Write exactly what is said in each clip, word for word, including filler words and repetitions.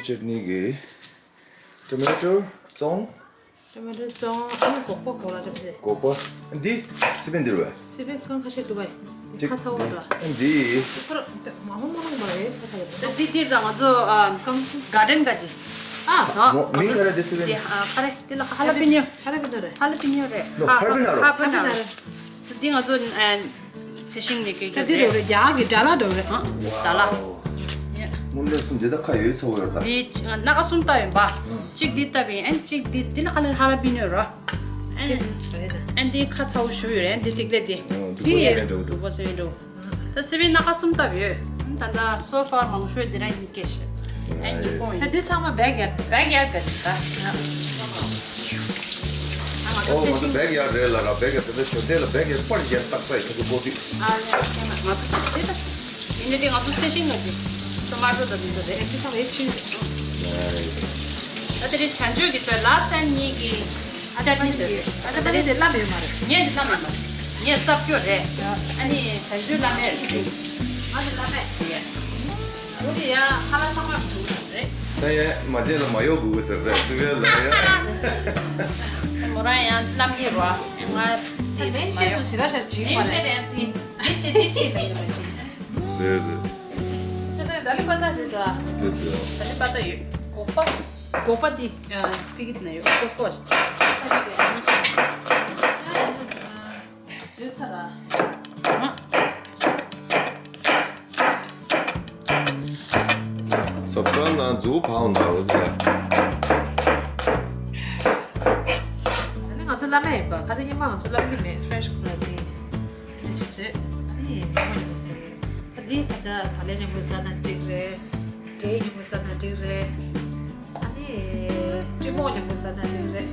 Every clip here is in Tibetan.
ཅེ་ནི་གི་ཊོ་མེ་ཊོ་བཙོང་། ཊོ་མེ་ཊོ་བཙོང་། ཨ་ནི་སྒོག་པ་སྒོག་ལ་ཅབ་ཟེ། སྒོག་པ། འདི་སི་པན་འདིར་བས། སི་པན་རྐང་ཁ་ཤས་འདུག་བས། ཅིག་ཁ་ཚ་བོ་དང་། འདི། ཁོ་ར་མ་ཧོ་མ་ཧོ་མ་རེད། ཁ་ཚ་བོ་དང་། འདི་འདིར་དང་ང་ཚོ་ཨ་ཀམ་ག་ཌེན་ག་ཅི། ཨ་ཧ། མོ་མིང་ག་རེ་འདི་སི་པན། འདི་ཨ་ཁ་རེ་འདི་ལ་ཧ་ལ་པི་ཉོ། ཧ་ལ་པི་ཉོ་རེད། ཧ་ལ་པི་ཉོ་རེད། ནོ་ཧ་ལ་པི་ཉོ་རེད། ཧ་ལ་པི་ཉོ་རེད། འདི་ང་ཚོ་ཨ། ཚེ་ཤིང་ནས་སྐྱེལ་རྒྱུ་རེད། ད་འདི་རེད་རེད། རྒྱ་གི་ཌ་ལ་འགྲོ་རེད། ཨ་ཌ་ལ། ཝའོ། ཡ། སྔོན་ལས་སུ་འདི་ད་ཁ་ཡོད་ཚོ་ཡོད་ད། འདི་སྣ་ཁ་གསུམ་བཏབ་ཡིན་པ། ཨ། གཅིག་འདི་བཏབ་ཡིན། ཨན་གཅིག་འདི་འདི་ལ་ཁ་ལེན་ཧ་ལ་པི་ཉོ་རོ། ཨན་འདི་ཁ་ཚ་བོ་ཞུ་ཡོད་རེད། ཨན་འདི་ཏིག་ལེ་འདི། འདུག་པ་སེ་འགྲོ། འདུག་པ་སེ་འགྲོ། ད་སི་པན་སྣ་ཁ་གསུམ་བཏབ་ཡོད། ད་ལྟ་སོ་ཕར་མང་ཤོས་འདི་རང་ཡིན། ཀེ་ཤི། ཨེ་ནི་པོ་ཡིན། ད་འདི་ཚང་མ་བེག་ཡར། བེག་ཡར་ག་ཅི་ད། ཨོ་ང་ཚོ་བེག་ཡར་རེད་ལ་ར། བེག་ཡར་དེ་འདྲ་ཞོ་དེ་ལ་བེག་ཡར་པར་ཡར་བཏགས་ས་ཡི་ཁ་ཚོ་པོ་ཏི། ཨ་ཡ་ཡ་ང་ཚོ་ད་དེ་ད། ཡིན་ནི་དེ་ང་ཚོ་ཚེ་ཤིང་ང་ཅི། ཊོ་མ་ཊོ་ད་འདི་ཚོ་རེད། དེ་ཚང་མ་ཡེ་ཕྱིན། ད་དེ་རིང་བྱ་འཇོལ་གི་ཚོས་ལ་སན་གཉིས་ཀྱི། ཨ་ཅག་གཉིས་ཟེར། ཨ་ཅག་ད་ལྟ་དེ་ལབ་ཡོད་མ་རེད། ངས་འདི་ལབ་མེད་མ་རེད། ངས་ལབ་སྐྱོ་རེད། ཨ་ནི་བྱ་འཇོལ་ལབ་མེད་རེད། ང་ནི་ལབ་མེད་རེད། འོ་དེ་ཡ་ཧ་ལ་ཚང་མ་འདུག་རེད། ད་ཡ་མ་བརྗེད་ལ་མ་གཡོག་དགོས་ཟེར་རེད། དེ་བས་ལ་ཡ། མོ་རང་ཡང་ལབ་ཀྱི་རོ། ང་དེ་མེད་ཤེས་དུ་ཇི་ལ་ཤར་ཇི་མ་རེད། དེ་ཆེ་དེ་ཆེ་མེད་མ་ཤེས། རེད་རེད། ཅེ་ད་ལི་པ་ཏ་རེད་ད། རེད་རེད། ད་ལི་པ་ཏ་ཡོད། སྒོག་པ། སྒོག་པ་འདི་ཕི་གི་ན་ཡོད། ཀོ་སྐོ་ཞིག་ཡོད་ཚ་ར། སབ་སང་ན་འཛུགས་ཕའོ་ན་འོ་ཟེར། ད་ནི་ང་ཚོ་བླ་མ་ཡིན་པ། ཁ་ད་ཉི་མ་ང་ཚོ་བླ་མ་གི་མེད། ཕྲེ་ཤི་ཁུ་ར་དེ། ཨ་ནི་ད་ད་ལེ་ཉམ་པོ་ཟ་ན་འགྲིག་རེད། འབྲས་ཉམ་པོ་ཟ་ན་འགྲིག་རེད། ཨ་ནི་ཀྲི་མོག་ཉམ་པོ་ཟ་ན་འགྲིག་རེད།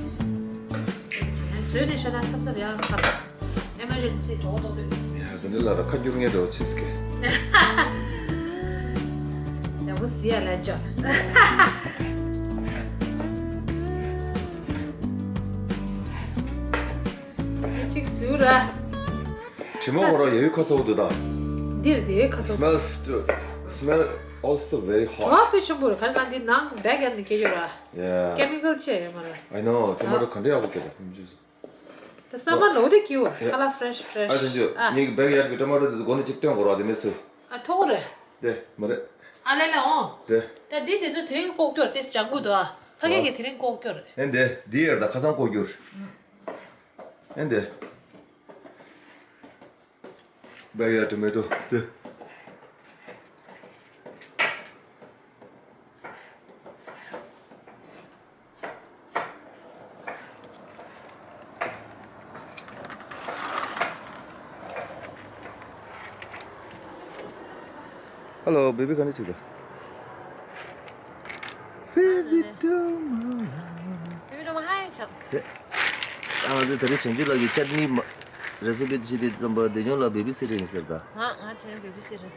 བཟོས་ནས་བཤད་ན་ཚབ་ཚབ་ཡང་ཁ་ད་ཨེ་མར་ཇེན་སི་གྲོགས་ཏོག་ཏོ། ཡ་དེ་འདྲ་ལ་ར་ཁ་སྐྱུར་ངེས་འགྲོ་ཆིས་ཀེ། ཡག་པོ་ཟི་ཡ་ལ་ཅོ། གཅིག་བཟོས་ར། དྲི་མ་བོ་ར་ཡོད་ཁ་ཚོགས་འདུག་ད། འདིར་དེ་ཁ་ཚོགས། Smells too, smell also very hot. བ་ཕུ་ཆུང་པོ་རེད། ག་རེ་ན་འདི་ནང་བེག་ཡར་ནི་སྐྱེ་ཡོད་ར། Yeah. ཀེ་མི་ཀལ་ཆེ་ཡོད་མ་ར། I know. ཊོ་མ་ཊོ་ག་འདྲ་ཡག་པོ་སྐྱེ་ད་ཁྱོད་ཚོས། ད་ས་མ་ལོ་དེ་ཀྱིའུ་ཁ་ལ་ཕྲེ་ཤི་ཕྲེ་ཤི། ཨ་ཅན་ཅུ་ཨ། ངེད་ཀྱི་བེག་ཡར་གྱི་ཊོ་མ་ཊོ་དེ་ཚོ་སྒོ་ནས་ཅིག་སྟོན་དགོས་ར་དེ་མེད་ཚུལ། ཨ་ཐོག་རེད། དེ་མ་རེད། ཨ་ལེ་ལེ་འོང་། དེ། ད་འདི་དེ་ཚོ་དེ་རིང་བཀོག་རྒྱུར་དེ་ལྗང་གུ་འདུག་ཨ། ཕ་གི་གི་དེ་རིང་བཀོག་རྒྱུར། ཨེ་འདི་འདི་ཡར་ད་ཁ་སང་བཀོག་རྒྱུར། ཨེ་འདི། བེག་ཡར་ཊོ་མེ་ཊོ་དེ། Hello, baby ག་འདྲ་བྱེད་ད། Baby ཊོ་མ། Baby ཊོ་མ་ཧའི་ཆག། ཨ་ང་ཚོ་ད་རེས་བྱང་ཆུབ་ལགས་ཀྱི་ཅཊ་ནི་མ་རེ་སི་པི་བྱེད་དེ་བསམ་པ་བདེ་སྐྱོང་ལགས་བེ་བི་སི་ཊར་ཡིན་ཟེར་ད། ཨ་ང་དེ་རིང་བེ་བི་སི་ཊར།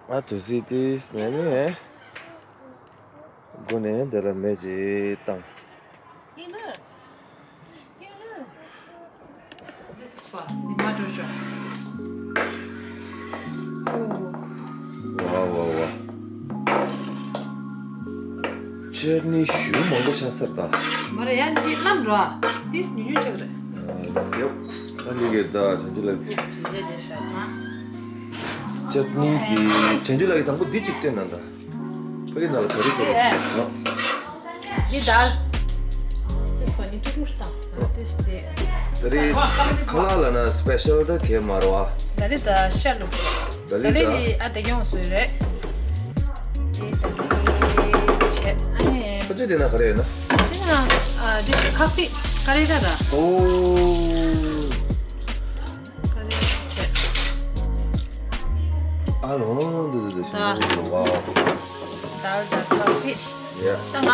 ཨ་དུ་སི་ཏིས་ནས་ནས་སྒོ་ནས་འདི་ལ་མེ་ཅིག་བཏང་། ཝ་ཝ་ཝ། ཅར་ནི་ཞུ་མང་པོ་ཆགས་སར་ད། མ་རེད་ཡ་འདི་ལམ་ར། ཏིས་ཉུ་ཉུ་ཆགས་རེད། ཡོ། ཨ་ནི་གེ་ད་བྱང་ཆུབ་ལགས། ཅར་ནི་གི་བྱང་ཆུབ་ལགས་ཀྱི་དང་པོ་འདི་གཅིག་སྟོན་ན་ད། ཕ་གི་ན་ལ་ག་རེ་ག་རེ། འདི་ད། ཏིས་པ་ནི་ཏུ་ཏུ་ཏང་། ཏིས་ཏེ། ད་རེས་ཁ་ལག་ལ་ན་སི་པེ་ཤལ་ད་གེ་མ་རོ་ཨ། ད་རེས་ད་ཤ་ལུག་ད་རེས་ད་རེས་ཨ་ད་ཡོང་སུ་རེད། དེ་ད་དེ་ཆེ་ཨ་ནི། ཁ་ཆུ་དེ་ན་ག་རེ་ཡོད་ན། དེ་ན་ཨ་དེ་ཁ་པི་ཀ་རེ་ར་ར། ཨོ། ཀ་རེ་ཆེ། ཨ་རོ་འདི་འདི་འདི་ཤུ་ད། ཝའོ། ད་ད་ཁ་པི། ཡ། ད་ང་།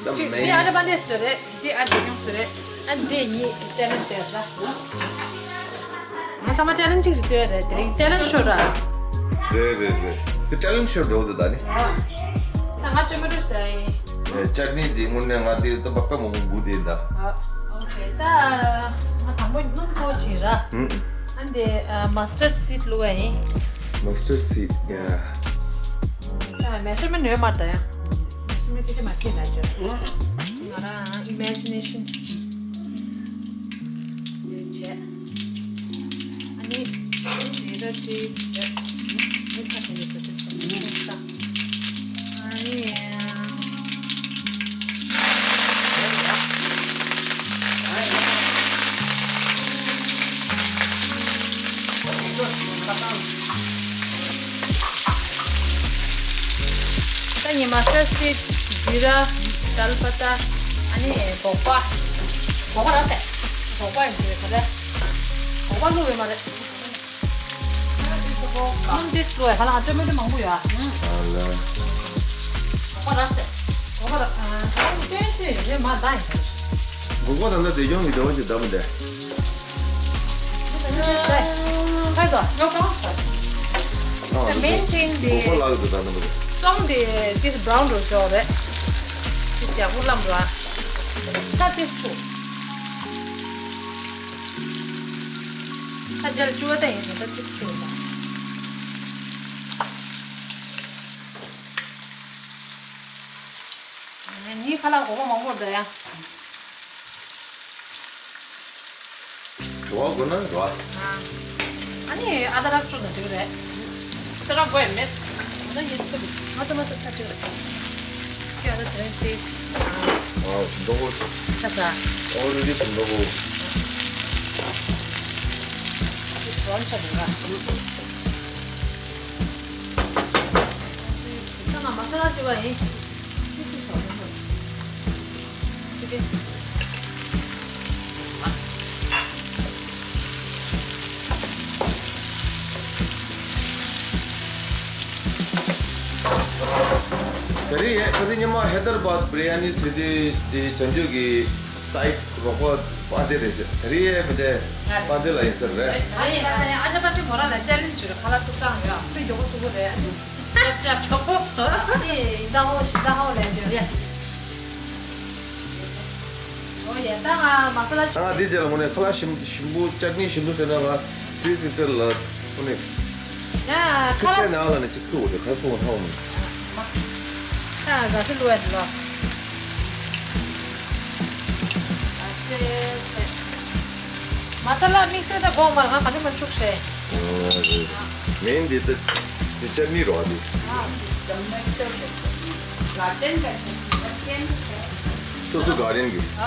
ད་ཅི་མེན། དེ་ཨ་ད་པ་འདི་སུ་རེད། དེ་ཨ་དེ་ཡོང་སུ་རེད། ཨ་འདི་གཉིས་ཅེ་ལེན་ཇི་ཟེར་ལ། ང་ཚང་མ་ཅེ་ལེན་ཇི་ཅིག་ཟེར་རེད། དེ་རིང་ཅེ་ལེན་ཇི་ཤོར་ར། རེད་རེད་རེད། དེ་ཅེ་ལེན་ཇི་ཤོར་འགྲོ་འདུག་ད་ནི། ད་ང་ཅོ་མེ་ཊོ་ཟ་ཡིན། ཨེ་ཅར་ནི་འདི་དངོས་གནས་ང་དེ་ད་པགས་པ་མང་པོ་འགུ་དེ་ད། ཨ་ཨོ་ཁེ། ད་ང་དང་པོ་སྣུམ་ཚོ་བྱིན་ར། ཧུམ། ཨ་འདི་ཨ་མ་སི་ཊར་སི་ཌི་བླུགས་པ་ཡིན། མ་སི་ཊར་སི་ཌི་ཡ། ད་ མེ་ཤར་མེན་ཡོད་མ་རེད་ད་ཡ། མེ་ཤར་མེན་དེ་མ་ཁྱེད་ལ་ཅོ། ང་རང་ཨི་མེ་ཇི་ནེ་ཤན་བྱས། ཨ་ནི་དེ་ར་ཅི་ཡ། ཨ་ནི། ད་ཉི་མ་ཤར་སི་ཛི་ར། དལ་པ་ཏ། ཨ་ནི་སྒོག་པ། སྒོག་པ་རག་སྟེ། སྒོག་པ་ཡིན་གྱི་རེད་ག་ལེ། སྒོག་པ་བླུགས་ཡོད་མ་རེད། ཨ་འདི་སུ་གོ་ཨ་འདི་སུ་ཧ་ལ་ང་སྤྲོད་མི་འདྲ་མང་པོ་ཡོད་ཨ། ཨ་ལ། སྒོག་པ་རག་སྟེ། སྒོག་པ་རག་ཨ་ང་སྤྲོད་དུས་རེད་མ་ད་ཡིན། སྒོག་པ་དང་ད་བདེ་སྐྱོང་གི་འདྲ་བ་ཞིག་ད་མི་འདྲ། ཁ་ཟ། ཨ། The main thing the སྒོག་པ་ལག་ཏུ་ད་ནམ་པ། some the this brown རུ་ཅོག་རེད། this ཡག་པོ་ལམ་ར། ད་this too། ད་ཇལ་ཅུ་བ་ད་ཡིན་ད་this too། ངའི་ཁ་ལག་སྒོག་པ་མང་པོ་རེད་ད་ཡ། རོ་དགོས་ན་རོ། ཨ་ནི་ཨ་ད་རག་བཅུག་ན་འགྲིག་རེད། ཨ་ད་རག་དགོས་མེད། ང་ཡིན་ཚོད་འདུག་མ་ཚོད་མ་ཚོད་ད་འགྲིག་རེད། ཁྱེད་ཨ་ད་དེ་རིང་ཏིག་ཨ་འདོག་གོ། ད་ད། ཨོ་རེ་ཌི་འདོག་གོ། ཅིག་བྲོན་ཆ་འདུག་ག་ད་ང་མ་ས་ལ་བཅུག་པ་ཡིན། ད་རེས་ད་རེས་ཉི་མ་ཧེ་དར་བཱད་བི་རི་ཡ་ནི་ཟེར་དུས་དེ་བྱང་ཆུབ་ཀྱི་སའིཌ་རོགས་པ་དཔལ་ལྡན་རེད་ཟེར། ད་རེས་ཡས་མི་དེ་དཔལ་ལྡན་ལ་ཡིན་ཟེར་རེད། ཨ་ཡིན་ད་ད་ཡིན་ཨ་ཅག་པ་ཅིག་མོ་རང་ལ་ཅལ་ལེན་ཇི་རེད། ཁ་ལག་ཐུག་ཙང་ཡོད་ཨ་ཕི་མགྱོགས་པོ་ཐུག་གི་རེད། ཨ་ཅག་ཅག་མགྱོགས་པོ་ཨ་ནི་ཡིན་ད་ཧོ་ཞིག་ད་ཧོ་ལས་ཇི་རེད། ཨོ་ཡ་ད་ང་མ་ཁ་ལག་ད་ང་འདི་རྗེས་ལ་དངོས་གནས་ཁ་ལག་ཞིམ་ཞིམ་པོ་ཅག་ནི་ཞིམ་པོ་ཟེར་ན་ང་ཏི་སི་སི་ལ་དངོས་གནས་ཡ་ཁ་ཁ་ཆེ་ལག་ནང་ལ་ནི་ཅིག་ཐུག་འོ་དེ་ཁ་ཐུག་ཐང་མོ། ད་ག་ཚོད་ལུས་ཡ་དེ་ལ། ཨ་ཙེ་ཙེ། མ་ས་ལ་དམིགས་བསལ་ད་དགོངས་མར་ང་ག་ནས་མ་འཆུག་ཤེས། ཨ་རེད། མིན་འདི་ད་འདི་ཅར་ནི་རོ་འདི། ཨ། སོ་སོ་ག་རེན་གི། ཨ།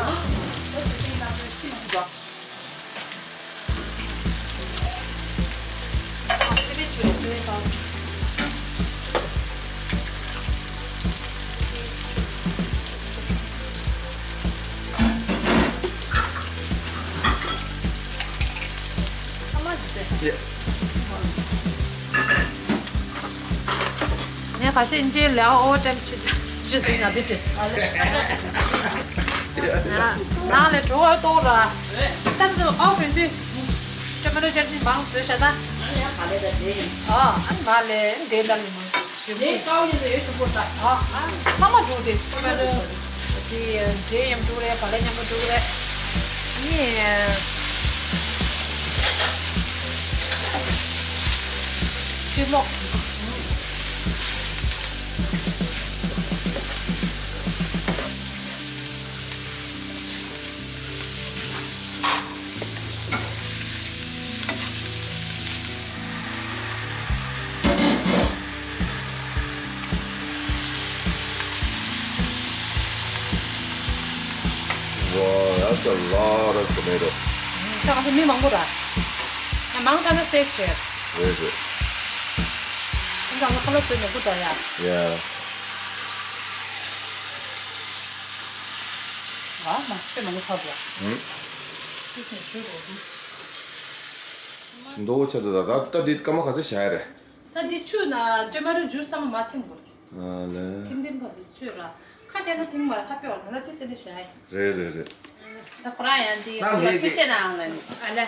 ངས་ཁ་ཤས་ཨིན་ཇིའི་ལས་ཨོ་ཝར་ཊེམ་བྱེད་བྱེད་ཟིན་ན་འདི་བྲིས། ནང་ལས་བྲོ་བ་གཏོང་ར། ཏན་ཏན་ཨོ་བྲིས་དུས། ཊོ་མེ་ཊོ་ཅར་ནི་མང་བཟོས་བྱ་ད། ཨ་ནི་མ་ལས་འདྲེ་ལ་ལི་མང་བཟོས། ཨ་ཚང་མ་འགྲོ་དེ་ཊོ་མེ་ཊོ། དེ་འབྲས་མཉམ་དུ་རེད། བག་ལེབ་མཉམ་དུ་རེད། ནི་ཕྱི་ལོགས། Wow, that's a lot of tomato. ད་ང་ཚོ་མི་མང་པོ་ར། ཡང་མང་དྲགས་ན་སེབ་བྱེད། རེད་རེད། ང་ཚོ་ཁ་ལག་བཟོས་ནས་སྒུག་དང་ཡ། ཡ། ཨ་མ་ཁྱོད་མང་པོ་ཁ་བ། ཧུམ། ཁྱོད་ཀྱིས་བཟོས་རོགས་དུས། མདོག་ཆ་ད་ད་ད་ད་འདི་སྐར་མ་ག་ཚོད་བཞག་ཡ་རེད། ད་འདི་ཆུ་ན་ཊོ་མེ་ཊོ་ཇུས་ཚང་མ་མ་འཐེན་དགོས། ཨ་ལེ། ཐིམ་ཐིམ་ཕབ་དུས་ཚོད་ར། ཁ་བརྒྱབ་ན་ཐིམ་མ་ར་ཁ་ཕྱོགས་ལ་ད་ལྟ་དེ་སེ་འདྲ་བྱ་ཡི། རེད་རེད་རེད། ད་ཁོ་རང་ཡང་འདི་ད་ངས་ཡོད་ལ་ཁྱོད་བཤད་ནའང་ལ་ནི་ཨ་ལེ།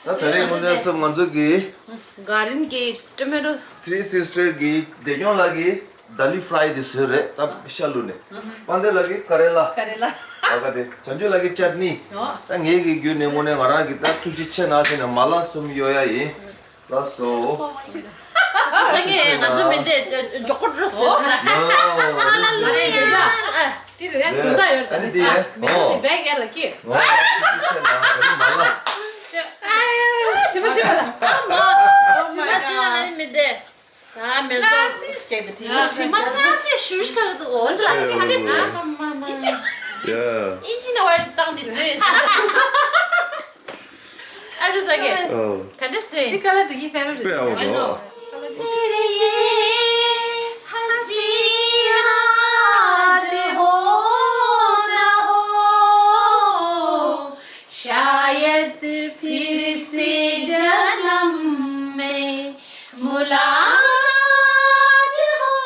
ད་ད་རེས་དངོས་གནས་སུ་ང་ཚོ་གི་ག་རིན་གི་ཊོ་མེ་ཊོ། ཐི་རི་སིས་ཊར་གི་བདེ་སྐྱོང་ལགས་ཀྱི་དཱ་ལི་ཕ་རའི་དེ་བཟོས་རེད། ད་ཤ་བླུགས་ནས། དཔལ་ལྡན་ལགས་ཀྱི་ཀ་རེ་ལ། ཀ་རེ་ལ། ཨ་ཀ་དེ་བྱང་ཆུབ་ལགས་ཀྱི་ཅཊ་ནི། ད་ངས་ཀྱི་བརྒྱུད་ནས་དངོས་གནས་ང་རང་གི་ད་ཐུགས་རྗེ་ཆེ་གནང་ཟེར་ནས་མ་ལག་གསུམ་གཡོ་ཡ་ཡིན། ལགས་སོ། ཨ་སངས་རྒྱས་ང་ཚོ་མི་འདི་མགྱོགས་པོ་འགྲོ་ཟེར་ཟེར། ཧ་ལ་ལུ་ཡ། ཨ་དེ་རེད་ཡ། དུང་ད་ཡོད་ད་ནི་དེ། མི་འདི་བས་རྒྱལ་ལ་ཀི། ཨོ། ཅི་མ་ཤེས་པ་ད། ཨ་མ། ཅི་མ་དེ་ལ་ནི་མི་འདི། ཨ་མེ་ཏོག་ཨ་སི་སྐད་དེ་དྲི་མ་དྲི་མ་ཨ་སི་ཞུ་ཤ་གི་འདུག་འོ་ད་ཨ་ནི་ག་འདྲས་ཨ་མ་མ་མ་ཨིན་ཇི་ཡ། ཨིན་ཇི་ནས་བར་བཏང་དེ་སུས། ཨ་ཅོ་ས་གེ་ཨོ། ག་འདྲས་སུས། དེ་ཀ་ལ་དེ་གི་ཕེ་ཝ་རི་ཊི་པེ་ཨའོ་ཨ་ནོ། तेरे ये हसीना दे हो ना हो, शायद फिर से जन्म में मुलाकात हो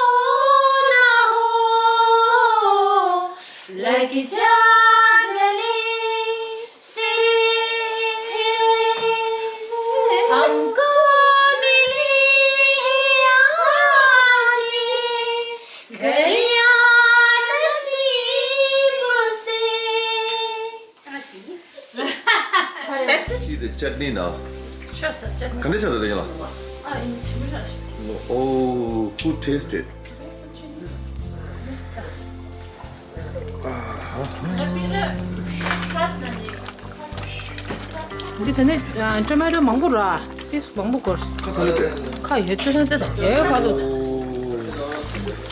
ना हो, लग जा गले से, हमको मिली है आज घड़ियां नसीब से। That's it. See the chutney now. Sure, sir. Chutney. ག་འདྲ་ཆགས་འདུག་དེ་ཡིན་ལ། Oh, who tasted? འདི་ད་ནི་ཊོ་མེ་ཊོ་མང་པོ་ར། ཏིས་མང་པོ་དགོས། ཁ་ཚ་ལེ་ཏེ། ཁ་ཡོད་ཚོད་ན་ཏེ་ད་ཡོད་ག་ལོ།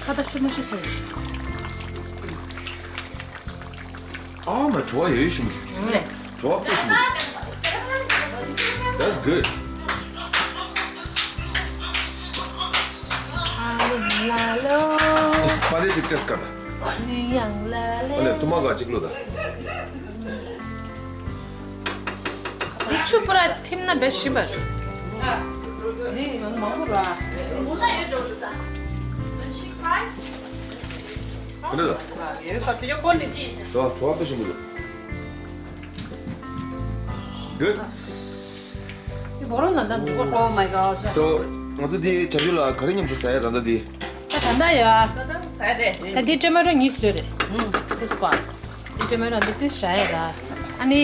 ཁ་ད་ཤི་མ་ཤི་ཚ། ཨ་མ་བྲོ་བ་ཡོད་ཤུམ། བྲོ་བ་དཔེ་ཤུམ། That's good. ཨ་ལ་ལོ། པ་ལེ་ཏིག་ཏེས་ཀ་ད། ནི་ཡང་ལ་ལེ། ཨ་ལེ་ཐུ་མ་ག་ཅིག་ལོ་ད། འདི་ཆུ་པུ་ར་ཐིམ་ན་བེ་ཤི་བར། འདི་མང་པོ་ར། ག་འདྲ་ལ། ཡོད་ཁ་དེ་ཡོད་ཀོ་ནི་ཅི། བྲོ་བ་བྲོ་བ་དཔེ་ཤུམ་འདུག Good. འདི་བོ་རོ་ན་ད་འདུག་གོ། Oh my god. So ང་ཚོ་འདི་བྱ་ཆུ་ལ་ག་རེ་མཉམ་དུ་ཟ་ཡ་ད་ལྟ་འདི། ད་ད་ད་ཡ། ད་ད་ཟ་རེད། ད་འདི་ཊོ་མེ་ཊོ་གཉིས་ཟོས་རེད། ཨུམ། འདི་སྐོར། འདི་ཊོ་མེ་ཊོ་འདི་ཏིས་ཟ་ཡ་ད། ཨ་ནི་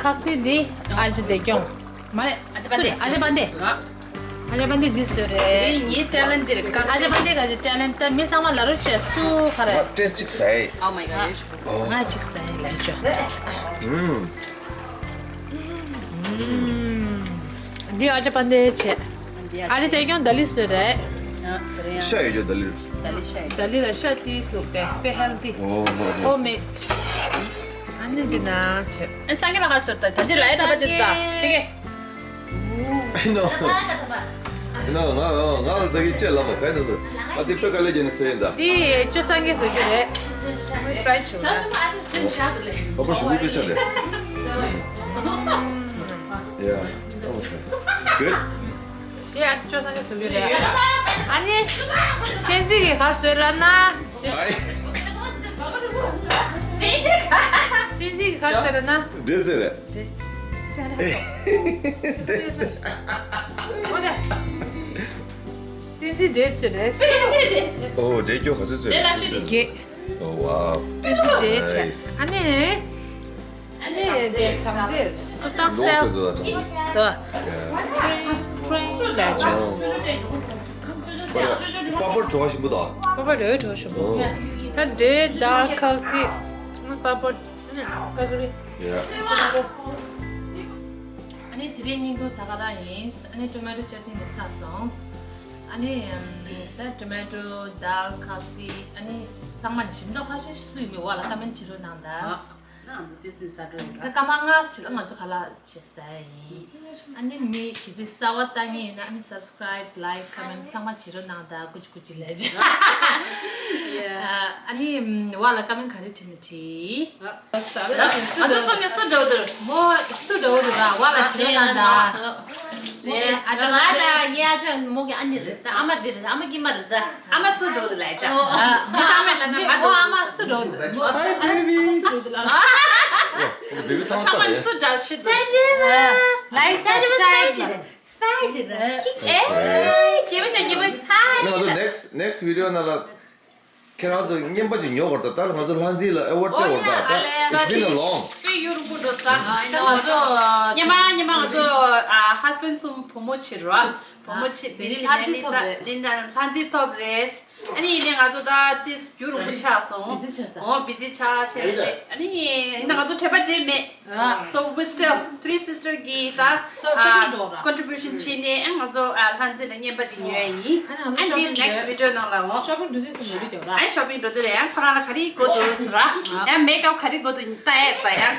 ཁག་ཏི་འདི་ཨ་ཅེ་བདེ་སྐྱོང་། མ་རེད། ཨ་ཅེ་པན་ཏེ། ཨ་ཅེ་པན་ཏེ། ཨ་ཅེ་པན་ཏེ་འདི་ཟོས་རེད། ངའི་ཊེ་ལེན་ཊི་རེད། ཨ་ཅེ་པན་ཏེ་ག་ཅེ་ཊེ་ལེན་ཊི་ད་མི་ཚང་མ་ལ་རུ་ཆེ་སུ་ག་རེད། ང་ཏེས་ཅིག་ཟ་ཡ། Oh my god. ང་ཅིག་ཟ་ཡ་ལས་ཅོ། ཨུམ། འདི་ཨ་ཅེ་པན་ཏེ་བྱས། ཨ་ཅེ་བདེ་སྐྱོང་ད་ལི་ཟོས་རེད། ཤ་ཡོད་རྒྱུ་ད་ལི། ད་ལི་ལ་ཤ་ཏིས་བླུགས་ཏེ་དཔེ་ཧེལ་ཐི། ཨོ་ཧོ་ཧོ། ཧོམ་མེད། ཨ་ནི་འདི་ན་བྱས། ཨ་སངས་རྒྱས་ལ་ག་རེ་ཟོས་ད་ད་ཅི་ལ་ཡ་ད་པ་ཅི་ད་ཕི་གེ། No. No, ང་ང་ང་ལ་ད་གི་ཅེ་ལ་མ་ག་ནི་ཟོས། ཨ་དེ་དཔེ་དཀའ་ལས་བརྒྱབ་ནས་ཟོས་ཡིན་ད། དེ་ཅོ་སངས་རྒྱས་ཟོས་རྒྱུ་རེད། ཊི་རའི་བྱུང་། ཨ་པ་ཞུ་གི་དཔེ་ཆ་རེད། Yeah. Good. དེ་ཨ་ཅོ་སངས་རྒྱས་ཟོས་རྒྱུ་རེད། ཨ་ནི་བསྟན་འཛིན་གྱིས་ག་རེ་ཟོས་ལབ་ན། ཨའི། བསྟན་འཛིན་གྱིས་ག་རེ་ཟོས་ལབ་ན། འདྲེ་ཟེར་རེད། འདྲེ། འོ་དེ། བསྟན་འཛིན་འདྲེ་ཚོད་རེད། ཨོ་འདྲེ་སྐྱོ་ག་ཚོད་ཚོད་རེད། བརྒྱད། ཨོ་ཝའོ། བསྟན་འཛིན་འདྲེ་བྱས། ཨ་ནི། ཨ་ནི་དེ་གྲངས་ཚད་ཏོག་ཏོག་སེལ་ཏོག་ཏོག་ཏོག་ཏོག་ཏྲེང་ཏྲེང་ལས་ཆོག་པ་པར་བྲོ་བ་ཞིམ་པོ་དང་། པ་པར་རེ་བྲོ་བ་ཞིམ་པོ། ད་འདྲེ་དར་ཁག་ཏི་པ་པར་ཀ་ཀི་རི། ཨ་ནི་དེ་རིང་བརྙན་ཐུང་ད་ག་རང་ཡིན། ཨ་ནི་ཊོ་མེ་ཊོ་ཅར་ནི་ནི་ཚར་སོང་། ཨ་ནི་ད་ཊོ་མེ་ཊོ་དར་ཁག་ཏི་ཨ་ནི་ཚང་མ་ནི་ཞིམ་མདོག་ཁ་ཤས་སུ་ཡིན་མིན་འོག་ལ་ཀ་མེན་ཊི་བྲིས་རོགས་གནང་དང་། ང་ཚོ་ཏིས་ནི་ས་འགྲོ་ཡིན་ད་ཀ་མ་ང་ཞིག་ལ་ང་ཚོ་ག་ལ་བྱེད་ས་ཡིན། ཨ་ནི་མི་གི་སི་གསར་བ་ལྟ་ངེས་ཡིན་ན་ཨ་ནི་སབ་སི་ཀ་རའིབ་ལའིཀ་ཀ་མེན་ཚང་མ་བྱེད་རོགས་གནང་ད་ཀུ་ཅི་ཀུ་ཅི་ལས་བྱ། ཨ་ནི་བ་ལ་ཀ་མེན་ག་རེ་བྲིས་ན་བྲིས། ང་ཚོ་སོ་ངེ་སུ་འགྲོ་འདུག་མོ་སུ་འགྲོ་འདུག་ར་བ་ལ་བྲིས་རོགས་གནང་ད། ཨ་ཅག་ང་ད་ངའི་ཨ་ཅག་མོ་གི་ཨ་ནི་རེད་ད། ཨ་མ་འདི་རེད། ཨ་མ་སྐྱིད་མ་རེད་ད། ཨ་མ་སུ་འགྲོ་འདུག་ལས་ཅག་ཨ་མ་སུ་འགྲོ་འདུག་མོ་ཨ་མ་སུ་འགྲོ་འདུག་ལ། ཨ་མ་སུ་འགྲོ་འདུག་ལ། ཨ་མ་སུ་འགྲོ་འདུག་ལ། ཨ་མ་སུ་འགྲོ་འདུག་ལ། Like, subscribe. Spider. ཁྱེད་ཚོ་next next video ནང་ལ་ཁྱེད་རང་ཚོ་རྔན་པ་ཅིག་ཉོ་དགོས་རེད་ད། ད་ང་ཚོ་ལྷ་འཛིན་ལ་ཨེ་ཝར་སྤྲད་དགོས་རེད་ད། It's been a long. དཔེ་ཡུན་རིང་པོ་འགྲོ་ས། ང་ཚོ་ཉི་མ་ཉི་མ་ང་ཚོ་ཨ། husband གསུམ་བུ་མོ་བྱེད་རོགས། བུ་མོ་བྱེད་དེ་ནི་ལིན་ཌ་ལིན་ཌ་ལྷ་རྫི་ཐོབ་རེད། ཨ་ནི་ཡིན་ནའི་ང་ཚོ་ད་ཏིས་རྒྱུ་རུ་མི་ཆགས་སོང་། ཨོ་བི་ཛི་ཆགས་ཆེ་རེད། ཨ་ནི་ཡིན་ན་ང་ཚོ་འཕྲད་པ་བྱེད་མེད། So we still three sister གི་ད་contribution བྱས་ནས་ཨ་ང་ཚོ་ལྷ་རྫི་ལ་རྔན་པ་ཅིག་ཉོས་ཡིན། ཨ་འདི་next video ནང་ལ་འོང་། shopping འགྲོ་དུས་སུ་མི་འགྲོ་ར། ཨ་shopping འགྲོ་དུས་ལ་ཡང་ཁོ་རང་ལ་ག་རེ་དགོས་འདུག་ཟེར་ར། ཡང་makeup ག་རེ་དགོས་འདུག་ད་ཡ་ད་ཡང་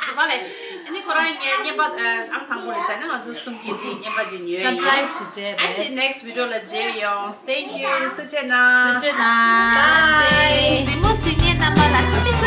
ཛི་མ་ལེ། ཨ་ནི་ཁོ་རང་ངའི་རྔན་པ་ཨང་དང་པོ་ལ་བཞག་ན་ང་ཚོ་གསུམ་གྱིས་དེ་རྔན་པ་ཅིག་ཉོས་ཡིན། surprise ཞིག་སྤྲད་རེད། ཨ་ནི་next video ལ་མཇལ་ཡོང་། Thank you. ཐུགས་རྗེ་གནང་། ཐུགས་རྗེ་གནང་། Bye. གཟིགས་མོ་གཟིགས་མཁན་རྣམ་པ་ལ་ཐུགས་རྗེ་ཆེ།